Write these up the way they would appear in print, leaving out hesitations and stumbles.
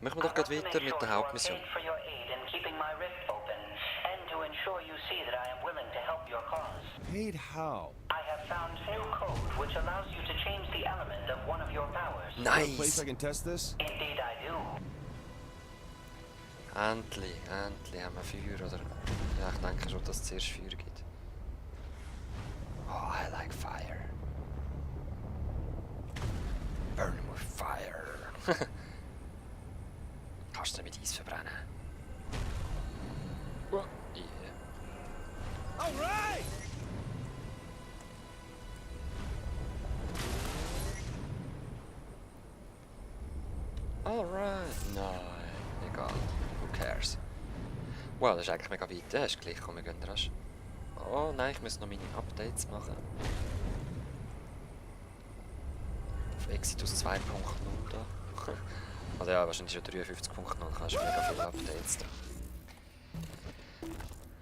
Machen wir doch gerade weiter mit der Hauptmission. Paid how? I have found new code which allows you to change the element of one of your powers. A place Nice! I can test this? Indeed I do. Endlich haben wir Feuer, oder? Ja, ich denke schon, dass es zuerst Feuer gibt. Oh, I like fire. Burn with fire. Kannst du mit Eis verbrennen? Oh, yeah. Alright! Alright. Nein, egal. Who cares? Well, das ist eigentlich mega weit. Hast du gleich, komm, wir gehen rasch. Oh nein, ich muss noch meine Updates machen. Auf Exitus 2.0 da. Also ja, wahrscheinlich schon 53.0, kannst du mega viele Updates da.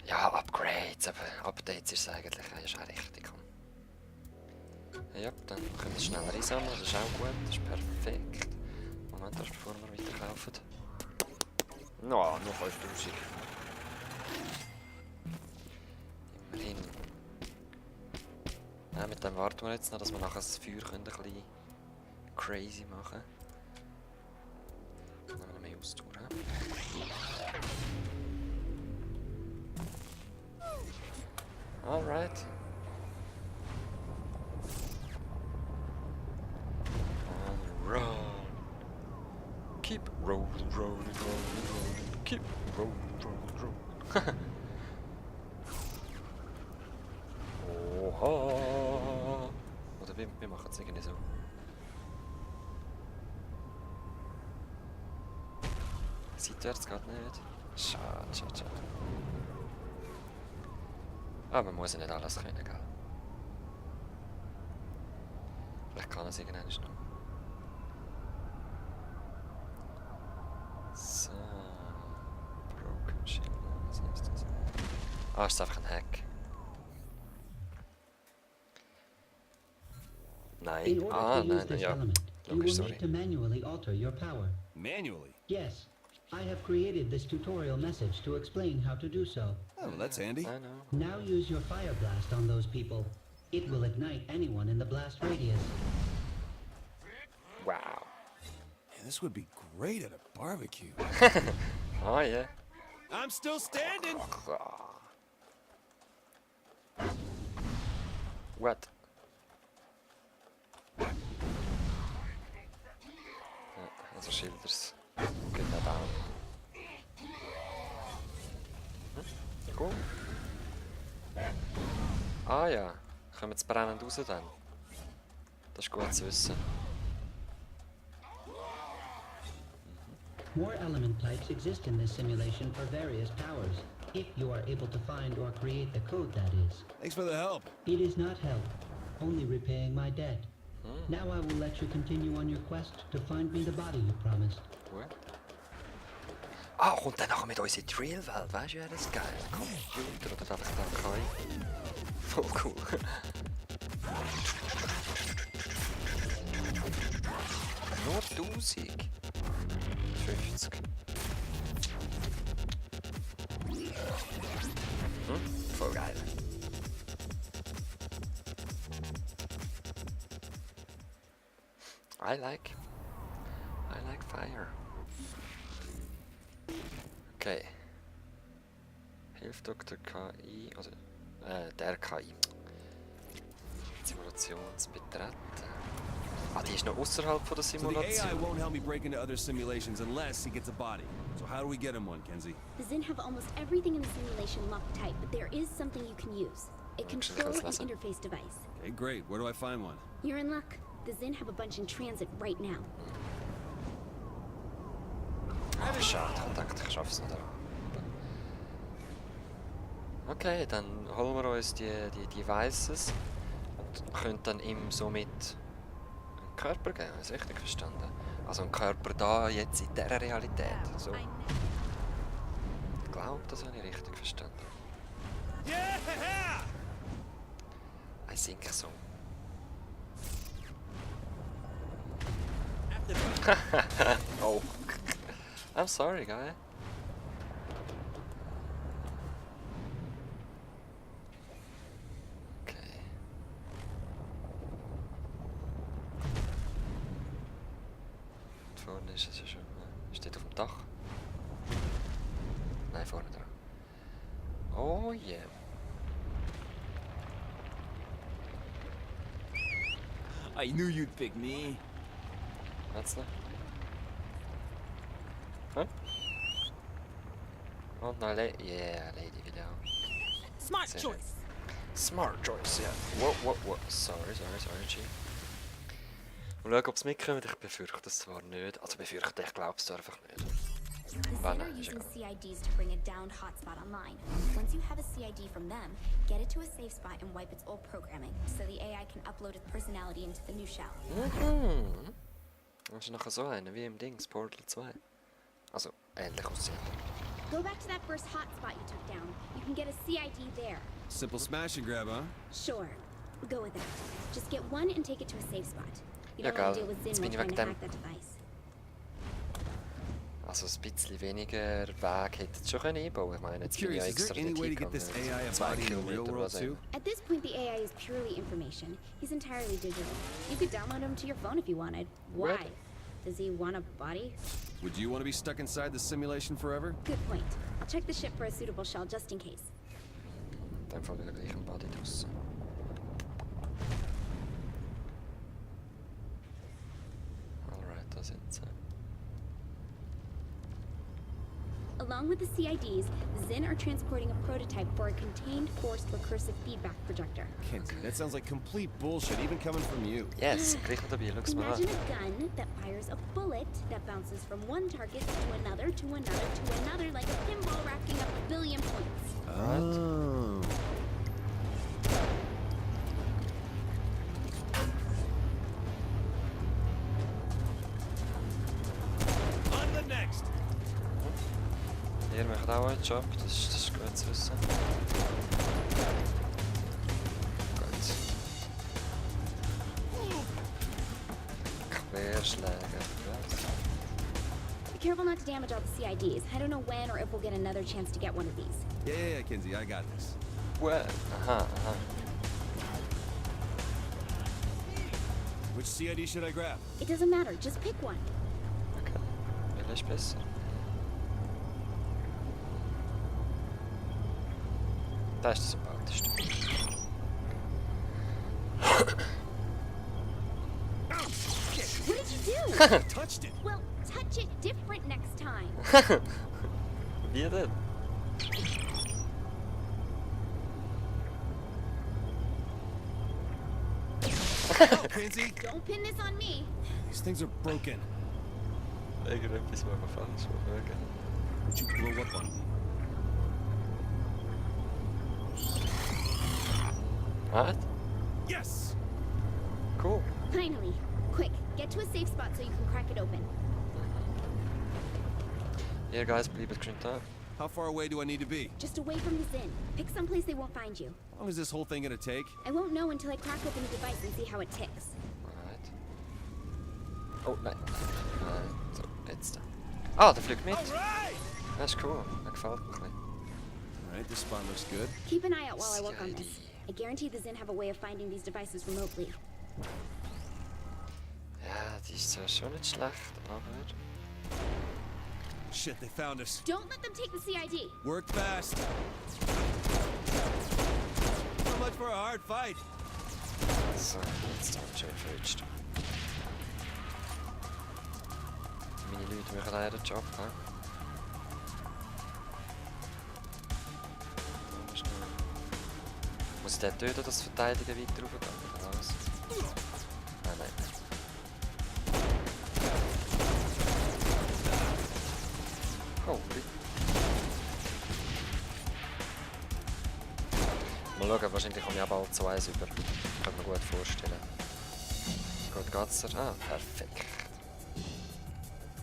Ja, Upgrades, aber Updates ist es eigentlich, ja, ist auch richtig. Ja, dann können wir es schneller einsammeln, das ist auch gut, das ist perfekt. Moment, erst bevor wir weiterkaufen. No, noch 5000. Immerhin. Ja, mit dem warten wir jetzt noch, dass wir nachher das Feuer können ein bisschen crazy machen können. Dann haben wir mehr Ausdauer. Alright. Run. Keep rolling, rolling, rolling, rolling. Keep rolling, rolling, rolling. Oha. Oder wir machen es irgendwie so. Seitwärts geht nicht. Schade, schade, schade. Aber man muss ja nicht alles können, gell? Vielleicht kann er es irgendwann noch. So. Broken Shield, was heißt das? Ah, ist einfach ein Hack. Nein. In order Ah, to use nein, this ja. element, you Logisch, will sorry. need to manually alter your power. Manually? Yes, I have created this tutorial message to explain how to do so. Oh, well, that's handy. I know. Now use your fire blast on those people. It will ignite anyone in the blast radius. Wow. Man, this would be great at a barbecue. Oh, yeah. I'm still standing! What? Ja, also Schilders. Geht nicht an. Cool. Ah ja, kommen wir jetzt brennend raus dann. Das ist gut zu wissen. More element types exist in this simulation for various powers, if you are able to find or create the code, that is. Thanks for the help. It is not help, only repaying my debt. Now I will let you continue on your quest to find me the body you promised. Gut. Ah, kommt dann nachher mit uns in die Real-Welt, weißt du, ja, das ist geil. Computer oder einfach da KI. Voll cool. Nur 1000. 50. Voll geil. I like fire. Okay. Hilft Dr. KI, also der KI. Simulationsbetreten. Ah, die ist noch außerhalb von der So the AI Simulation. won't help me break into other simulations unless he gets a body. So how do we get him one, Kenzie? The Zin have almost everything in the simulation locked tight, but there is something you can use. A control and lassen. interface device. Okay, great. Where do I find one? You're in luck. The Zin have a bunch in transit right now. Ach, schade, ich dachte, ich schaff's nicht. Okay, dann holen wir uns die Devices und können dann ihm somit einen Körper geben. Habe ich das richtig verstanden? Also einen Körper da, jetzt in dieser Realität. So. Ich glaube, das habe ich richtig verstanden. Yeah! I think so. Oh. I'm sorry, guy. Okay. Vorne ist es ja schon. Steht auf dem Dach. Nein, vorne dran. Oh yeah. I knew you'd pick me. What's noch? Huh? Oh no, yeah, lady wieder. Smart Sehr choice. Smart choice, ja. What? Sorry, G. Mal schauen, ob es mitkommt. Ich befürchte es zwar nicht. Also befürchte, ich glaube es einfach nicht. The Zen are Banner, using egal. CIDs to bring a downed hotspot online. Once you have a CID from them, get it to a safe spot and wipe its old programming, so the AI can upload its personality into the new shell. Mhm. Das ist nachher so eine wie im Dings, Portal 2. Also, ähnlich aussehen. Go back to that first hotspot you took down. You can get a CID there. Simple smash and grab, huh? Sure. Go with that. Just get one and take it to a safe spot. You Ja, don't want to geil. deal with Jetzt Zen bin while ich trying wegen to dem- hack that device. Also ein bisschen weniger Weg hätte es schon einbauen können. Ich meine, I'm jetzt bin ich ja curious, is extra there any way to get this hingegangen. AI a 2 body in the real Kilometer, world was auch too? immer. At this point, the AI is purely information. He's entirely digital. You could download him to your phone if you wanted. Why? Really? Does he want a body? Would you want to be stuck inside the simulation forever? Good point. I'll check the ship for a suitable shell just in case. In dem Fall wieder gleich ein Body draussen. Alright, da sind sie. Along with the CIDs, Zen are transporting a prototype for a contained forced recursive feedback projector. Kenzie, that sounds like complete bullshit, even coming from you. Yes, gleich noch dabei, schau's mal an. Imagine a gun that fires a bullet that bounces from one target to another, to another, to another, like a pinball racking up a billion points. Oh. On the next. Ihr macht auch einen Job, das ist gut zu wissen. Gut. Querschläge. Be careful not to damage all the CIDs. I don't know when or if we'll get another chance to get one of these. Yeah, Kenzie, I got this. Well, aha. Which CID should I grab? It doesn't matter, just pick one. Okay. Welcher ist besser? Da ist der sympathischste. What did you do? Touched it. Well, touch it different next time. Wie denn? Oh, Kenzie, Don't pin this on me. these things are broken. Irgendetwas machen wir falsch. Would you blow up on me? What? Yes! Cool. Finally. Quick, get to a safe spot so you can crack it open. Ihr guys, bleibt geschwind da. How far away do I need to be? Just away from the Zen. Pick someplace they won't find you. How long is this whole thing gonna take? I won't know until I crack open the device and see how it ticks. Alright. Oh, nein. Nein. So, jetzt da. Ah, der fliegt mit. Alright! Das ist cool. Der gefällt mir ein bisschen. Alright, this spot looks good. Keep an eye out while I work on this. CID. I guarantee the Zen have a way of finding these devices remotely. Ja, die ist zwar schon nicht schlecht, aber... Shit, they found us. Don't let them take the CID. Work fast. So much for a hard fight. So, jetzt haben wir schön verrutscht. Meine Leute machen leider den Job, ne? Muss ich den töten, dass das Verteidigen weiter raufgeht, oder was? Ah, nein. Holy. Mal schauen, wahrscheinlich komme ich auch bald zu eins über. Kann mir gut vorstellen. Gut, geht's dir? Ah, perfekt.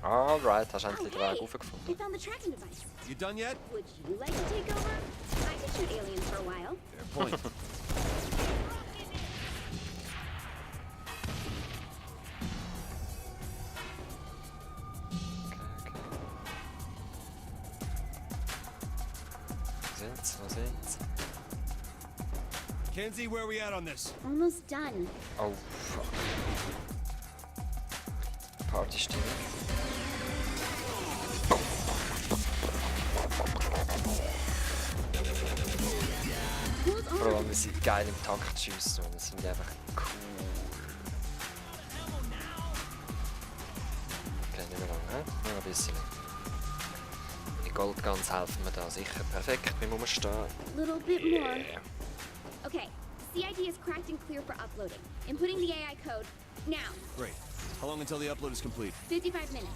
Alright, hast du endlich den Weg I raufgefunden. found the tracking device. You done yet? Would you like to take over? I could shoot aliens for a while. Fair point. Okay. sind's? Wo sind's? Kenzie, where are we at on this? Almost done. Oh, fuck. Partystimmung. Hold Vor on. allem, wir sind geil im Takt schiessen und das finde ich einfach cool. Okay, nicht mehr lange, hä? Nur ein bisschen. Die Goldguns helfen mir da sicher perfekt beim Umstehen. Little bit more. Okay, the CID is cracked and clear for uploading. Inputting the AI code now. Great. How long until the upload is complete? 55 minutes.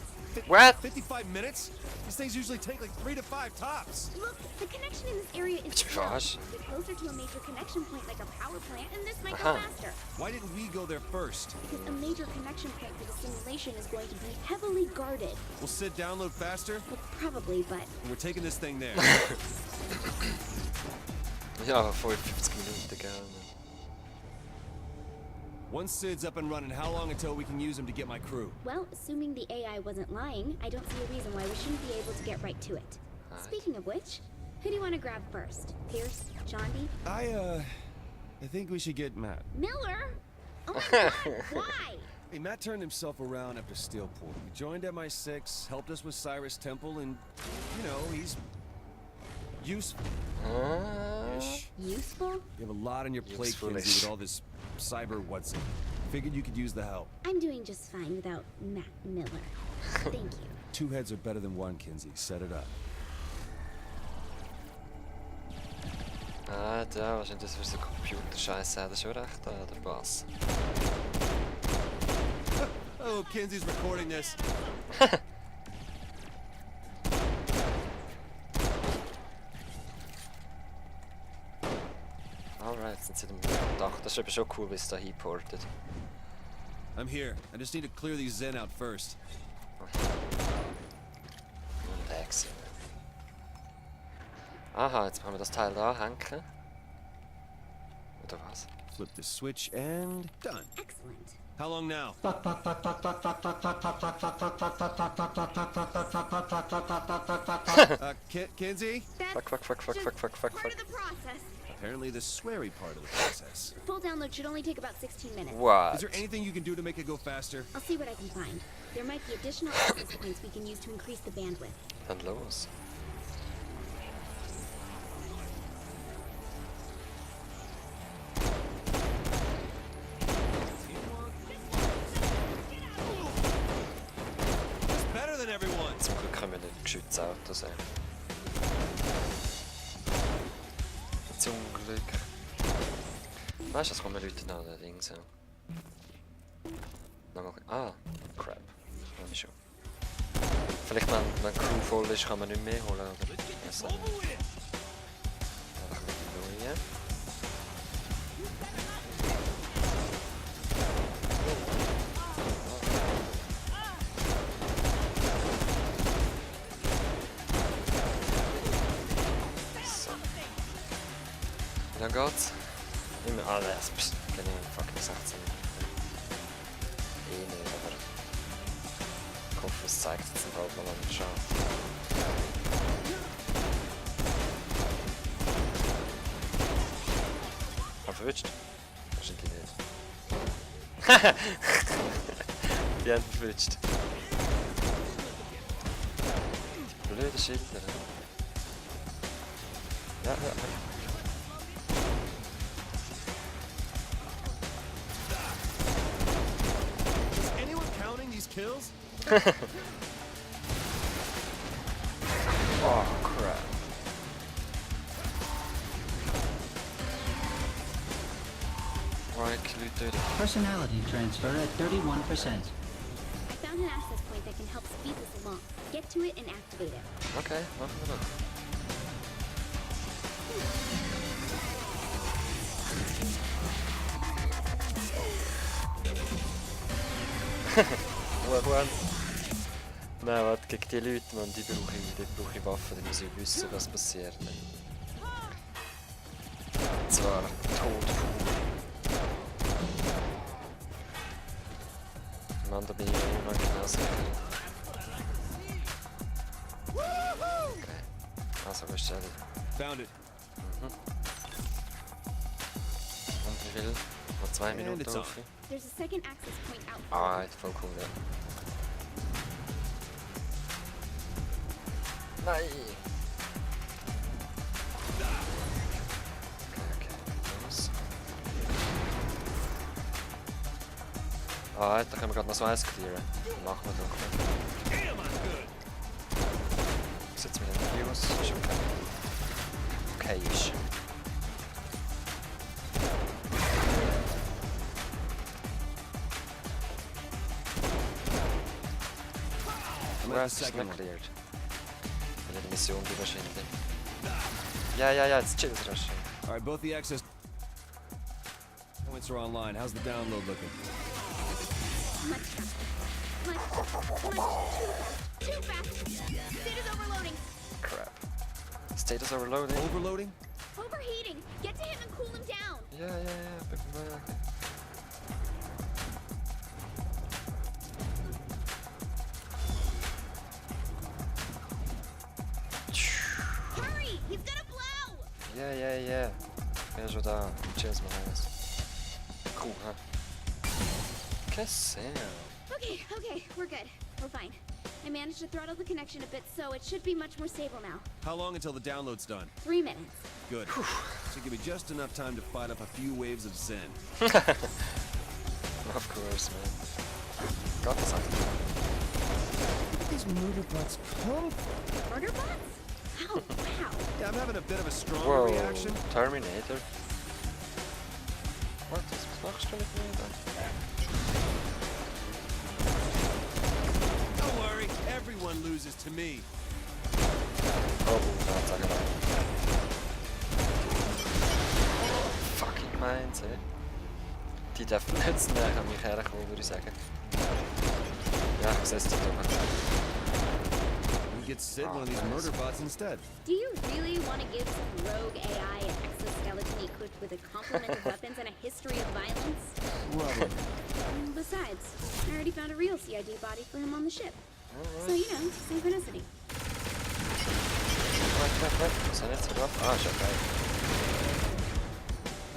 What? 55 minutes? These things usually take like 3 to 5 tops. Look, the connection in this area is Bitch, slow. gosh. Get closer to a major connection point like a power plant, and this might go faster. Why didn't we go there first? Because a major connection point for the simulation is going to be heavily guarded. Will Sid download faster? Well, probably, but And we're taking this thing there. Ja, 55 Minuten, gell. Once Sid's up and running, how long until we can use him to get my crew? well, assuming the AI wasn't lying, I don't see a reason why we shouldn't be able to get right to it. Speaking of which, who do you want to grab first? Pierce? Jondi? I think we should get Matt. Miller? Oh my god, why? Hey, Matt turned himself around after Steelport. He joined MI6, helped us with Cyrus Temple, and, you know, he's useful-ish. Useful? You have a lot on your plate, Useful-ish. Kinsey, with all this cyber what's-it. Figured you could use the help. I'm doing just fine without Matt Miller. Thank you. 2 heads are better than 1, Kinsey. Set it up. Ah, da, wahrscheinlich das für so Computerscheiße hat er schon recht, der Boss. Oh, Kinsey's recording this. Alright, sind sie dem Dach. Das ist eben schon cool, wie es da hinportet. I'm here. I just need to clear these Zen out first. Und Hexen. Aha, jetzt müssen wir das Teil da hängen. Oder was? Flip the switch and done. Excellent. How long now? Kinsey? That's Fuck. just part of the process. Apparently the sweary part of the process. Full download should only take about 16 minutes. What? Is there anything you can do to make it go faster? I'll see what I can find. There might be additional access points we can use to increase the bandwidth. Dann los. It's better than everyone. Zum Glück können wir nicht geschützte Autos sehen. Zum Glück. Weißt du, das kommen Leute nach den Dings an. Ah, crap. Hab ich schon. Vielleicht, wenn die Crew voll ist, kann man nicht mehr holen, oder? Also, einfach mit dem Neuen. So. Wie lange geht's? Immer alles. Genau, fucking 16 Minuten. Nicht, aber ich hoffe, es zeigt jetzt bald mal an den Schau. Verwünscht? Wahrscheinlich nicht. Die haben verwünscht. Die blöden Schilder. Ja. Is anyone counting these kills? Oh, crap. Right, Leute. Personality transfer at 31%. I found an access point that can help speed this along. Get to it and activate it. Okay, machen wir das. Ruhe. Nein, warte, gegen die Leute, man, die brauche ich Waffen, die muss ich wissen, was passiert. Und zwar tot pur. Mann, da bin ich mir immer genau sicher. Okay, also bestellen. Found it. Und wie viel? Noch 2 And Minuten it's on. auf. There's a second access point out. Ah, voll cool, ja. Nein! Okay, los. Ah, da können wir gerade noch so eins clearen. Dann machen wir doch. Damn, I'm good. Was jetzt mit den Views? Ist okay. Okay ist. I'm Ja, at es the ist second nicht one. cleared. Weil die Mission die wahrscheinlich. Ja, jetzt chill es rasch. All right, both the access points are online. How's the download looking? Much faster. Much too fast. Data's overloading. Crap. Status overloading. Overloading? Overheating. Get to him and cool him down. Ja. Hurry! He's gonna blow! Ja. Ja, schon da. Cheers, mal eins. Cool, hä? Kesser. Okay, we're good. We're fine. I managed to throttle the connection a bit, so it should be much more stable now. How long until the download's done? 3 minutes. Good. So give me just enough time to fight up a few waves of Zen. Of course, man. Got this. Where did these murder bots come from? Murder bots? Oh, wow. Yeah, I'm having a bit of a stronger Whoa, reaction. Terminator. Was machst du mit mir da? Don't worry, everyone loses to me. Oh, sag mal. Fucking meins, ey. Die dürfen jetzt näher an mich herkommen, würde ich sagen. Ja, ich sehe es dir doch. We get Sid one of these murder bots instead. Do you really want to give some rogue AI an exoskeleton equipped with a complement of weapons and a history of violence? Rubber. Besides, I already found a real CID body for him on the ship. So, synchronicity. Wait. Was haben wir jetzt drauf? Ah, ist ja geil.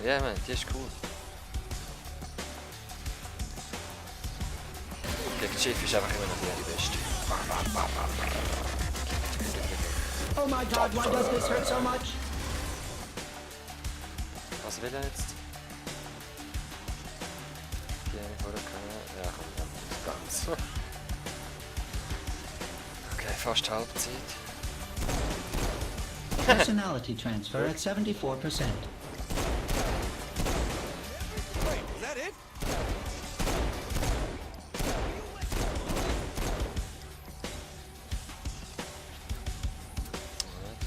Ja, man, die ist cool. Gegen das Schiff ist einfach immer noch die beste. Oh my god, why does this hurt so much? Was will er jetzt? Die eine vorher können. Ja, komm, ja, ganz. Okay, fast Halbzeit. Personality transfer at 74%. Wait, is that it?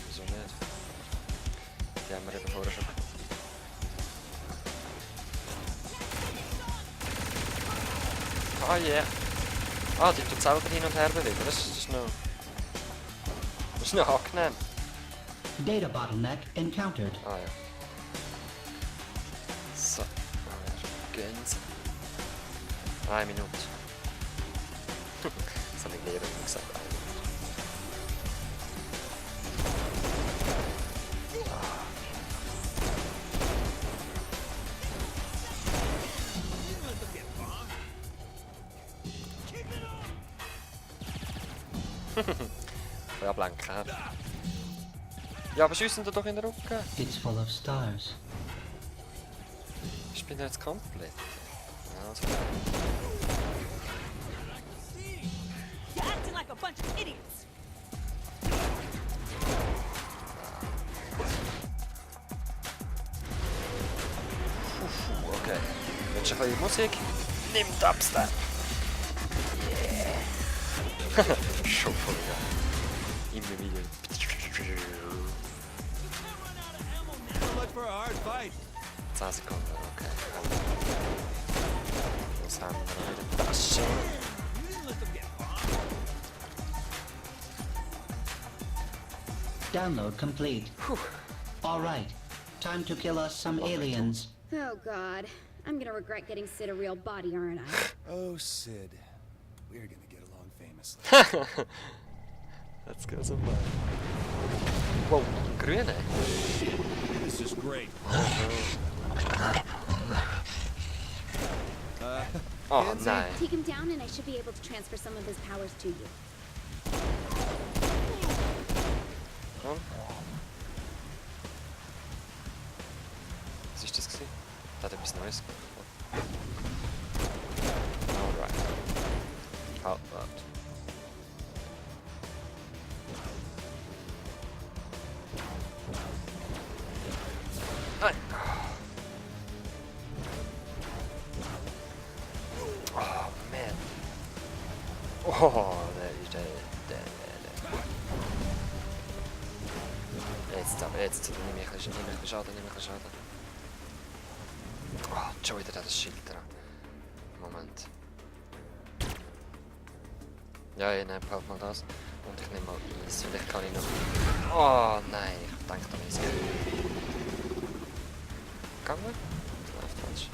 Wieso nicht? Die haben wir eben vorher schon. Ah, yeah. Ah, die tut selber hin und her bewegen. Das ist noch angenehm. Data bottleneck encountered. Ah, ja. So. Gönn's. 1 Minute. Das habe ich Lehrer gesagt. 1 Minute. Ja, ablenken. Ja, aber schiessen da doch in den Rücken. It's full of stars. Ich bin jetzt komplett. Ja, also. You're acting like a bunch of idiots. Okay. Wünsche ein bisschen Musik. Nimm Dubstep. Yeah. Schon voll geil. Immer wieder. So much for a hard fight. 10 Sekunden, okay. Was haben wir noch in der Tasche? Download complete. All right, time to kill us some aliens. Oh, God. I'm gonna regret getting Sid a real body, aren't I? Oh, Sid. We're gonna get along famously. Let's go somewhere. Wow, ein grüner. This is great. Oh Nancy? nein. Take him down and I should be able to transfer some of his powers to you. Komm. Was ist das gewesen? Da hat etwas Neues gemacht. Alright. Halt, warte. Nein. Oh, man. Oh, der. Jetzt nehme ich ein bisschen Schaden, Oh, schon wieder das Schild dran. Moment. Ja, ich nehme halt mal das. Und ich nehme mal Eis. Vielleicht kann ich noch... Oh, nein. Ich denke, da ist es gegangen. Das läuft falsch.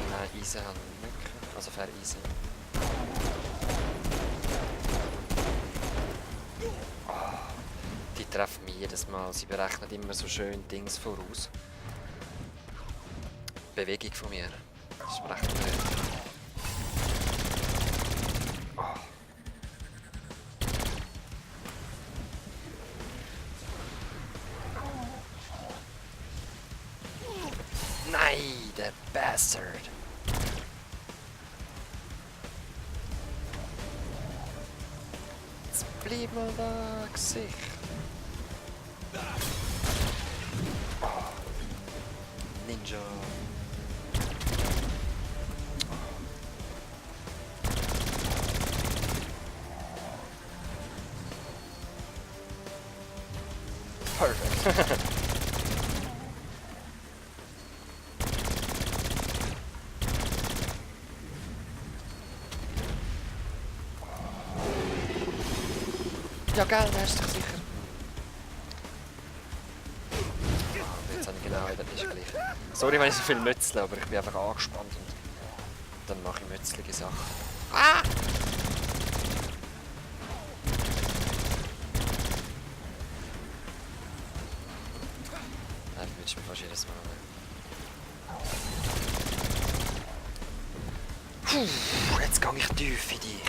Nein, Eisen haben wir nicht. Also fair Eisen. Die treffen mich jedes Mal. Sie berechnen immer so schön Dings voraus. Bewegung von mir. Das ist mir recht blöd. Oh. Nein, der Bastard. Jetzt bleib mal da, Gesicht. Oh. Ninja. Perfect. Ja, geil, da ist doch sicher. Oh, jetzt habe ich genau wieder nicht gleich. Sorry, wenn ich so viel mützle, aber ich bin einfach angespannt und dann mache ich mützlige Sachen. Ah! Nein, ich mir fast jedes Mal. Puh, jetzt gehe ich tief in dich.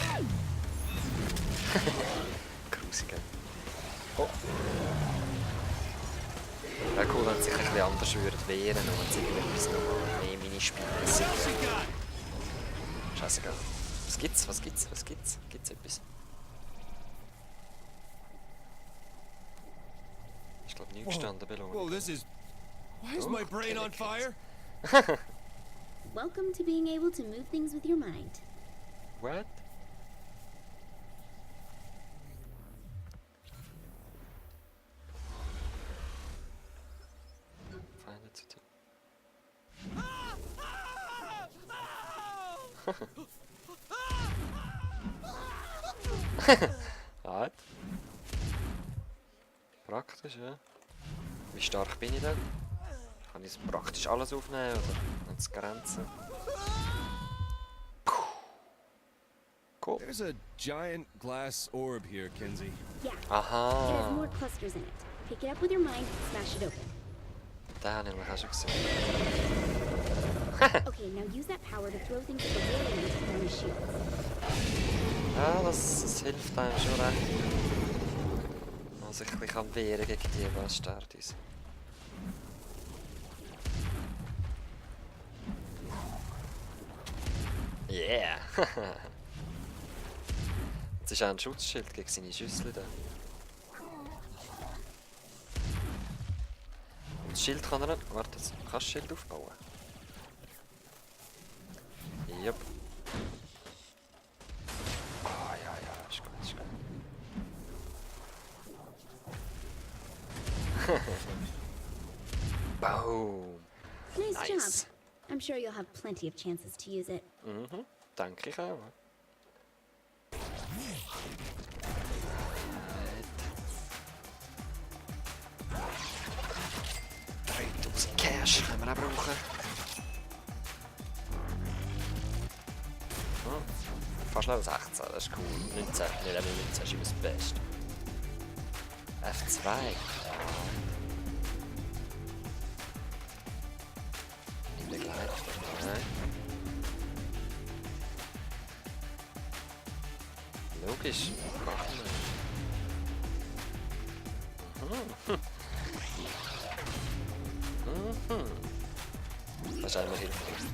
Grusig. Oh. Wäre cool, wenn sie sich ein bisschen anders würden wehren und wenn sie irgendetwas noch mehr Minispiele sind. Scheißegal. Was gibt's? Gibt's etwas? Ich glaube, nie gestanden Whoa, Belohnung. this is... Why is my brain on fire? Welcome to being able to move things with your mind. What? Feinde zu tun. Right. Praktisch, ja. Wie stark bin ich denn? Kann ich praktisch alles aufnehmen oder hat es Grenzen? Cool. There's a giant glass orb here, Kenzie. Yeah. It Aha. has more clusters in it. Pick it up with your mind, smash it open. Den habe ich nämlich auch schon gesehen. Okay, now use that power to throw things at the wall and to form shields. Ja, das hilft einem schon recht. Man sich ein bisschen wehren gegen die Bastards. Yeah! Jetzt ist auch ein Schutzschild gegen seine Schüssel da. Und das Schild kann er nicht. Warte, kannst du das Schild aufbauen? Jupp. Ah, ja, ist gut, ist gut. Boom! Nice Nice. job. I'm sure you'll have plenty of chances to use it. Mhm, denke ich auch. Cash können wir auch brauchen. Fast Level 16, das ist cool. 19, nicht Level 19 ist immer das Beste. F2. Ja. In Begleitung. Nein. Logisch. Machen wir. Das ist einmal hilfreich.